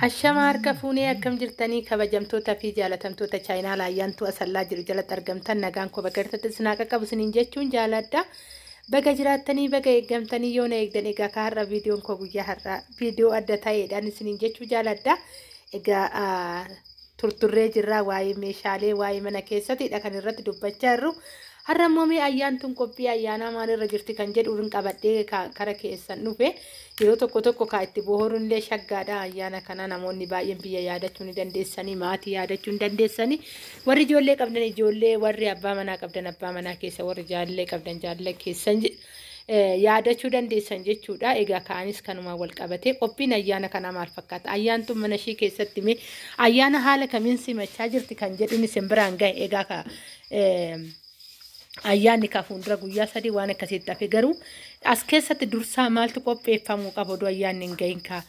Ashama harka fuunee, akkam jirtanii kabajamtoota fi jaalatamtoota chaayinaa laayyaantuu asallaa jiru jalatti argamtan? Nagaan koo bakka irratti isin haa qaqqabu isiniin jechuun jaaladha. Baga jiraattanii, baga eeggamtanii yoo na eegdan. Egaa ka har'a viidiyoon koo guyyaa har'aa viidiyoo adda ta'eedhaan isiniin jechuu jaaladha. Egaa turturree jirraa, waa'ee meeshaalee, waa'ee mana keessattidha kan irratti dubbachaa jirru. Har'a immoo mee ayyaantuun qophii ayyaanaa maalirra jirti kan jedhu qabadhee kara keessan dhufe. Yeroo tokko tokko kaa itti bohooruun illee shaggaadha. Ayyaana kana namoonni baay'een biyya yaadachuu ni dandeessanii, maatii yaadachuu ni dandeessanii. Warri ijoollee qabdan ijoollee, warri abbaa manaa qabdan abbaa manaa keessa, warri jaalallee qabdan jaalallee keessan yaadachuu dandeessan jechuudha. Egaa ka'anis kanumaan wal qabatee qophiin ayyaana kanaa maal fakkaata? Ayyaantuun mana ishii keessatti mee ayyaana haala kamiin simachaa jirti kan jedhuun isin biraan gahe. Egaa ka ayyaanni ka fuuldura guyyaa 3 waan akkasitti hafe, garuu as keessatti dursaa maaltu qopheeffamuu qaba oduu ayyaanni hin gahin? Kaa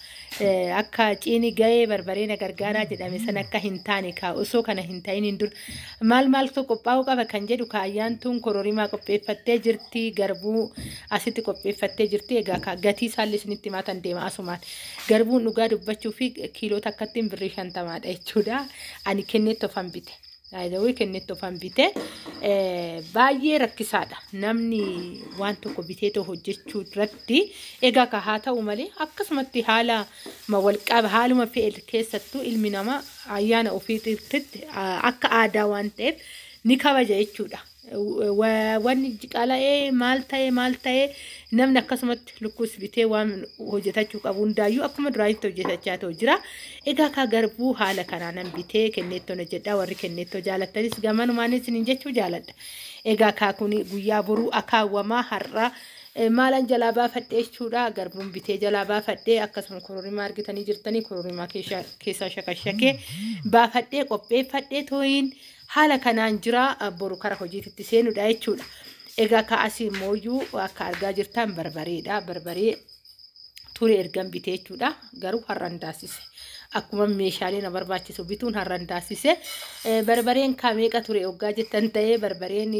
akka ciini gahee barbaree na gargaaraa jedhame sana akka hin taane, kaa osoo kana hin ta'in hin dur maal maaltu qophaa'uu qaba kan jedhu. Kaa ayyaantuun kororimaa qopheeffattee jirti, garbuu asitti qopheeffattee jirti. Egaa kaa gatii isaallee isinitti himaatan deema asumaan. Garbuun dhugaa dubbachuu fi kiiloo takkattiin birrii 50dha jechuudha. Ani kenneetti ofan bite. Ayidawii kennetti ofan bite. Baay'ee rakkisaadha. Namni waan tokko bitee too hojjechuu irratti egaa ka haa ta'u malee, akkasumatti haala walqaba haaluma fe'e keessattuu ilmi namaa ayyaana ofiitti akka aadaa waan ta'eef ni kabaja jechuudha. Wanni qala'ee maal ta'e maal ta'e, namni akkasumatti lukkuus bitee waan hojjetachuu qabu hundaayyuu akkuma duraanitti hojjetachaa ta'u jira. Egaa kaa garbuu haala kanaanan bitee kenneettoo na jedha. Warri kenneettoo jaalattanis gamanumaan isiniin jechuu jaaladha. Egaa kaa kun guyyaa boruu akaawwamaa, har'a maalan jalaa baafadhee jechuudha. Garbuun bitee jalaa baafadhee, akkasuma kororimaa argitanii jirtanii, kororimaa keessaa shakashakee baafadhee qopheeffadhee tooyin haala kanaan jira, boru kara hojiitti seenudha jechuudha. Egaa ka asii immoo akka argaa jirtan barbareedha. Barbaree ture ergan bitee jechuudha. Garuu har'an daasise. Akkuma meeshaalee na barbaachisu bituun har'an daasise. Barbareen kaa meeqa ture hoggaa jettan ta'ee, barbareen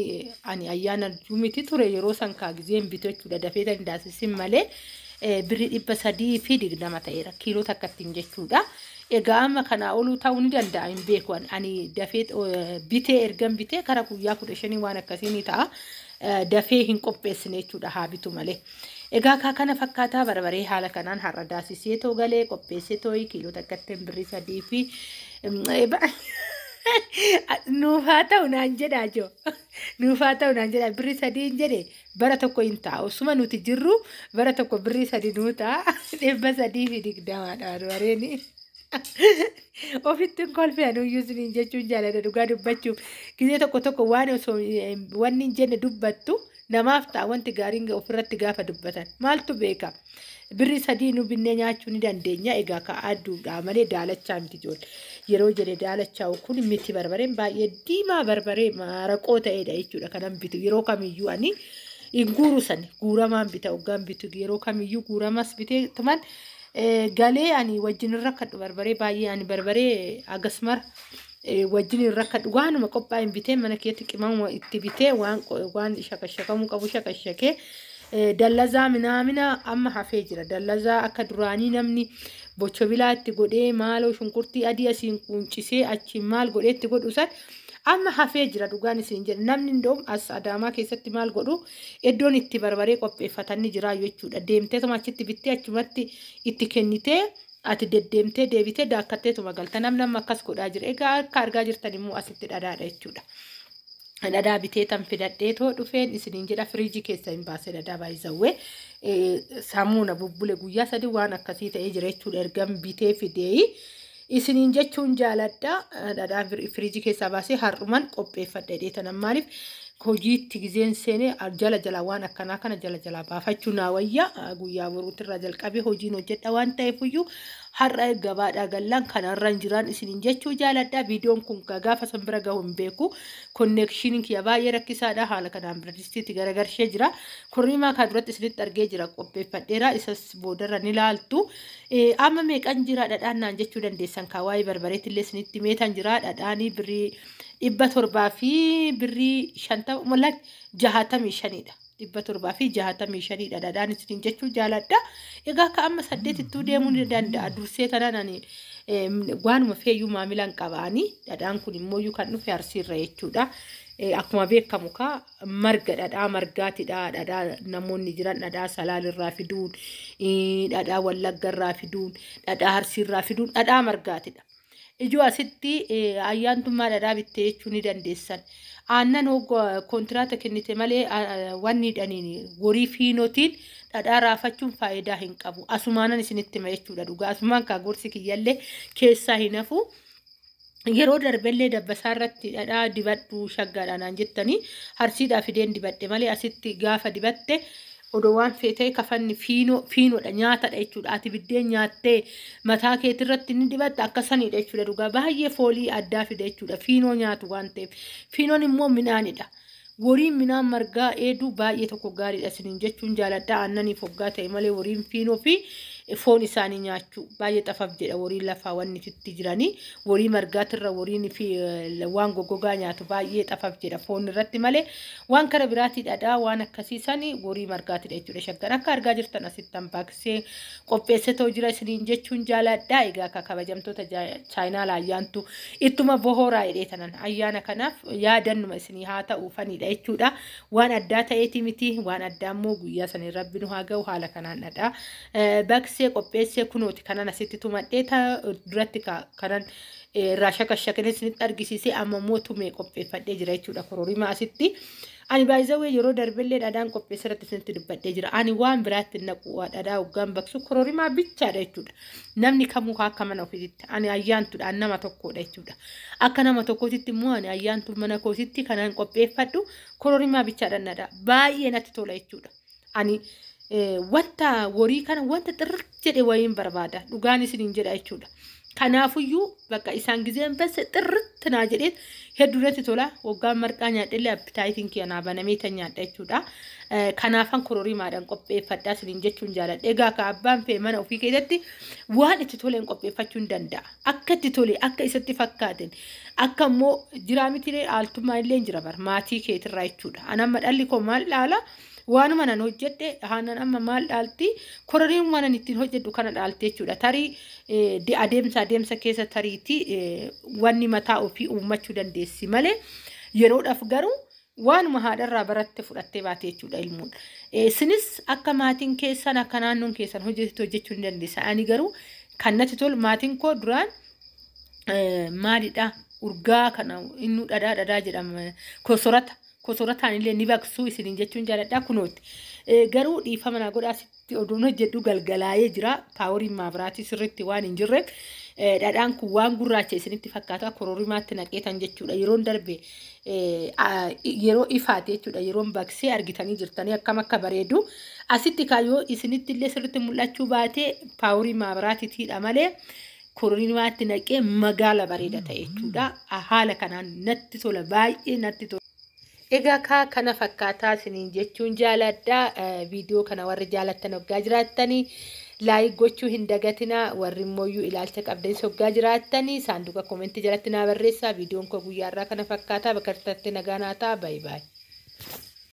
ani ayyaana miti ture yeroo san kaa gizeen bitu jechuudha. Dafee tan daasisin malee birrii 320 ta'eera. Kiiloo takkattiin jechuudha. Egaa amma kanaa oluu ta'uu ni danda'a, hin beeku. Ani dafee bitee, ergan bitee kara guyyaa 15 waan akkasii ni ta'a. Dafee hin qopheessine jechuudha, haa bitu malee. Egaa kaa kana fakkaataa barbaree haala kanaan har'a daasisee too galee qopheessee tooyi kiiloo takkatti birrii 3 fi nuuf haa ta'u naan jedhaa joo. Nuuf haa ta'u naan jedhaa, birrii 3 hin jedhe, bara tokko hin taa'u. Osuma nuti jirru bara tokko birrii 3 nuu ta'a. 320dha barbareeni. Ofitti hin kolfe anuyyuu isiniin jechuun jaalladha dhugaa dubbachuuf. Gizee tokko tokko waan osoo wanni hin jenne dubbattu namaaf ta'a wanti gaariin ofirratti gaafa dubbatan. Maaltu beeka? Birrii 3 nu binnee nyaachuu ni dandeenya. Egaa ka aduudha malee daalachaa miti ijoollee. Yeroo jedhe daalachaa kun miti, barbareen baay'ee diimaa, barbaree maraqoo ta'edha jechuudha kanan bitu. Yeroo kamiyyuu ani hin guuru sani, guuramaan bita hoggaan bitu. Yeroo kamiyyuu guuramas bitee tuman galee ani wajjin hin rakkadhu. Barbaree baay'ee ani barbaree agasmara wajjin hin rakkadhu. Waanuma qophaa'in bitee mana keetti qimamuma itti bitee waan waan shakashakamuu qabu shakashakee. Dallazaa minaamina amma hafee jira. Dallazaa akka duraanii namni bochobilaa itti godhee, maaloo shunkurtii adii asiin quuncisee achiin maal godhee itti godhu san amma hafee jira dhugaan isin jedha. Namni indoom as Adaamaa keessatti maal godhu, iddoon itti barbaree qopheeffatan ni jira jechuudha. Deemteetuma achitti bittee achumatti itti kennitee, ati deddeemtee deebitee daakkatteetuma galta. Namni amma akkas godhaa jira. Egaa akka argaa jirtan immoo asitti dhadhaadha jechuudha. Dhadhaa bitee tan fidadhee too dhufeen isiniin jedha. Firiijii keessa hin baase dhadhaa baay'isawwee samuuna bubbule guyyaa 3 waan akkasii ta'ee jira jechuudha ergan bitee fidee isiniin jechuun jaaladha. Dhadhaa firiijii keessaa baasee har'uman qopheeffadha jedhee tanan, maaliif hojiitti gizeen seenee jala jala waan akkanaa kana jala jala baafachuu naa wayya. Guyyaa boruutirraa jalqabee hojiin hojjedha waan ta'eefuyyuu har'a gabaadhaa gallaan kanarra hin jiraan isiniin jechuu jaaladha. Viidiyoon kun gaafa san bira gahu hin beeku. Connectioniin kiyya baay'ee rakkisaadha. Haala kanaan biradistiitti garagarshee jira. Korriimaa kaa duratti isinitti argee jira, qopheeffadheera. Isas boodarra ni laaltu. Amma meeqan jira dhadhaan naan jechuu dandeessan. Kaa waa'ee barbareetti illee isinitti meetan jira dhadhaanii? Birrii 700 fi birrii 50, 65dha. 765dha dhadhaan isiniin jechuu jaaladha. Egaa akka amma 8ttuu deemuu ni danda'a. Dursee tanaan ani waanuma feeyyuu maamilaan qabaanii dhadhaan kun immoo kan dhufe Arsiirra jechuudha. Akkuma beekamu kaa marga dhadhaa margaatidha. Dhadhaa namoonni jiran dhadhaa Salaalirraa fiduun, dhadhaa Wallaggarraa fiduun, dhadhaa Arsiirraa fiduun dhadhaa margaatidha. Ijoo asitti ayyaantummaa dhadhaa bittee jechuu ni dandeessan. Aannan kontiraata kennite malee wanni hidhaniin horii fiinotiin dhadhaa raafachuun faayidaa hin qabu. Asumaanan isinitti hima jechuudha dhugaa. Asumaan kaa gorsi kiyyallee keessaa hin hafu. Yeroo darbellee dabbasaa irratti dhadhaa dibadhu shaggaadhaan naan jettanii Arsiidhaa fideen dibadhe malee asitti gaafa dibatte odoo waan feetee kafanni fiinoo fiinoodha nyaatadha jechuudha. Ati biddeen nyaattee mataa keetirratti ni dibatta akka saniidha jechuudha dhugaa. Baay'ee foolii addaa fida jechuudha fiinoo nyaatu waan ta'eef. Fiinoon immoo midhaanidha. Woriin midhaan margaa eeduu baay'ee tokko gaariidha isiniin jechuun jaaladha. Aannaniif hoggaa ta'e malee woriin fiinoo fi foon isaanii nyaachuu baay'ee xafaf jedha woriin lafaa wanni itti jiranii. Worii margaatirra woriin fi waan goggogaa nyaatu baay'ee xafaf jedha foon irratti malee waan kara biraatii dhadhaa waan akkasiisanii worii margaatidha jechuudha. Shaggar akka argaa jirtan asitti baqsee qopheessee ta'u jira isiniin jechuun jaaladha. Egaa akka kabajamtoota chaayinaala ayyaantu ittuma bohooraa jedhee tanan ayyaana kanaaf yaadannuma isinii haa ta'uufanidha jechuudha. Waan addaa ta'eeti miti, waan addaa immoo guyyaa sanii rabbi nu haa ga'u. Haala kanaan dhadhaa baqsee qopheessee kunooti kanan asitti tumadhee duratti kanan irraa shakashakanii isinitti argisiisee amma immoo tumee qopheeffadhee jira jechuudha. Kororimaa asitti. Ani baay'izawwee yeroo darbellee dhadhaan qopheessa irratti isinitti dubbadhee jira. Ani waan biraatti naqu dhadhaa hoggaan baqsu kororimaa bichaadha jechuudha. Namni kamuu akka mana ofiitti. Ani ayyaantuudha, ani nama tokkodha jechuudha. Akka nama tokkootitti immoo ani ayyaantu mana kootitti kanan qopheeffadhu kororimaa bichaadha dhadhaa. Baay'ee natti tola jechuudha. Ani wanta horii kana wanta xirrit jedhe wayiin barbaada. Dhugaan isiniin jedha jechuudha. Kanaafuyyuu bakka isaan gizeen besse xirritti naa jedhee hedduu natti tola. Waggaan marqaa nyaadhellee appitaayitiin kiyya naa banamee tan nyaadha jechuudha. Kanaafan kororimaadhaan qopheeffadhaa isiniin jechuun jaaladha. Egaa akka abbaan fe'e mana ofii keessatti waan itti toleen qopheeffachuu hin danda'a. Akka itti tole, akka isatti fakkaateen, akka immoo jiraa miti aaltummaa illee jira bar maatii keetirraa jechuudha. Ani amma dhalli koo maal dhaala? Waanuma nan hojjedhe haanan amma maal dhaalti? Kororiin waan ani ittiin hojjedhu kana dhaalti jechuudha. Tarii adeemsa adeemsa keessa tariitii wanni mataa ofii uummachuu dandeessi malee yeroodhaaf garuu waanuma haadharraa baratte fudhattee baate jechuudha ilmuun. Isinis akka maatiin keessan akka naannoon keessan hojjetu hojjechuu ni dandeessa. Ani garuu kan natti tolu maatiin koo duraan maalidha urgaa kana inni dhadhaa dhadhaa jedhama kosorata. Kosorataan illee ni baqsuu isiniin jechuun jaaladha kunooti. Garuu dhiifama naa godhaa sitti oduun hojjedhu galgalaayee jira. Paaworiin maabiraatii sirriitti waan hin jirreef dhadhaan kun waan gurraacha isinitti fakkaata kororimaatti naqeetan jechuudha. Yeroon darbe yeroo ifaate jechuudha. Yeroon baqsee argitanii jirtanii akkam akka bareedu. Asitti kaayyoo isinitti illee sirriitti mul'achuu baatee paaworii maabiraatiitiidha malee kororimaatti naqee magaala bareeda ta'e jechuudha. Haala kanaan natti tola, baay'ee natti tola. Egaa kaa kana fakkaataa isiniin jechuun jaaladha. Viidiyoo kana warri jaalattan hoggaa jiraattanii like gochuu hin dagatinaa. Warri immoo ilaalcha qabdanis hoggaa jiraattanii saanduqa koomentii jalatti naa barreessaa. Viidiyoon koo guyyaa irraa kana fakkaataa. Bakka jirtanitti nagaa naa ta'a. Bye bye.